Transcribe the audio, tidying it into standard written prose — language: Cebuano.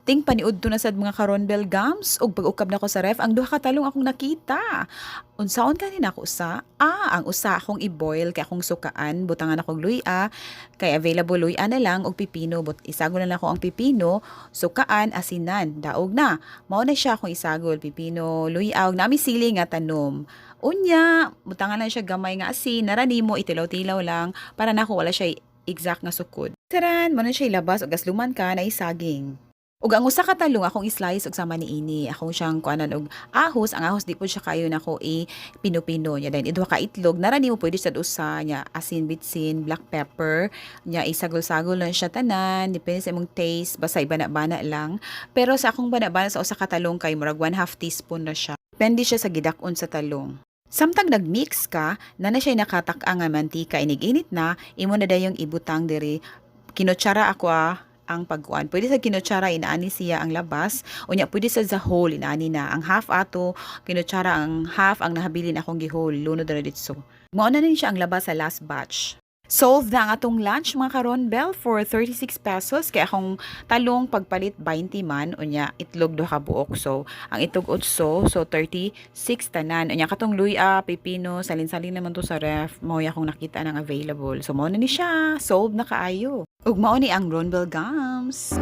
Ting paniudto na sad, mga ka-Ronbel Gams, ug pag-ukab nako sa ref, ang duha ka talong akong nakita. Unsaon kani nako usa? Ah, ang usa akong i-boil kay akong sukaan, butangan akong luya, kay available luya na lang og pipino, but isagol na lang ako ang pipino, sukaan, asinan, daog na. Mao na siya akong isagol, pipino, luya, ug nami sili nga tanom. Unya, butangan lang siya gamay nga asin, nara nimo itilaw-tilaw lang para nako wala siya exact nga sukod. Taran, mo na siya ilabas ug asluman ka na isaging. Ug ang usa ka talong akong i-slice og sama niini. Akong siyang kuanan og ahos, ang ahos di po siya kayo nako i pino-pino niya. Then duha ka itlog, nara nimo pwede sad usa niya, asin, bitsin, black pepper, nya isagol-sagol lang siya tanan, depende sa imong taste, basta ibana-bana lang. Pero sa akong bana-bana sa usa ka talong kay murag 1/2 teaspoon na siya. Depende siya sa gidak-on sa talong. Samtang nagmix ka, na na siya nakatak-ang nga mantika, inig-init na, imo na dayong ibutang diri. Kinutsara ako ang pagkuan. Pwede sa kinutsara inaani siya ang labas. Unya pwede sa whole inaani na. Ang half ato kinutsara, ang half ang nahabilin akong gihole lunod na ditso. Mao na rin siya ang labas sa last batch. Solve na ang atong lunch, mga karonbel, for 36 pesos kay akong talong pagpalit 20 man, unya itlog duha ka buok, so ang itlog 8, so 36 tanan. Unya katong luya, pipino, salin-salin naman to sa ref, mao akong nakita ng available, so mao na ni siya, solve na kaayo. Ug mao ni ang Ronbel Gams.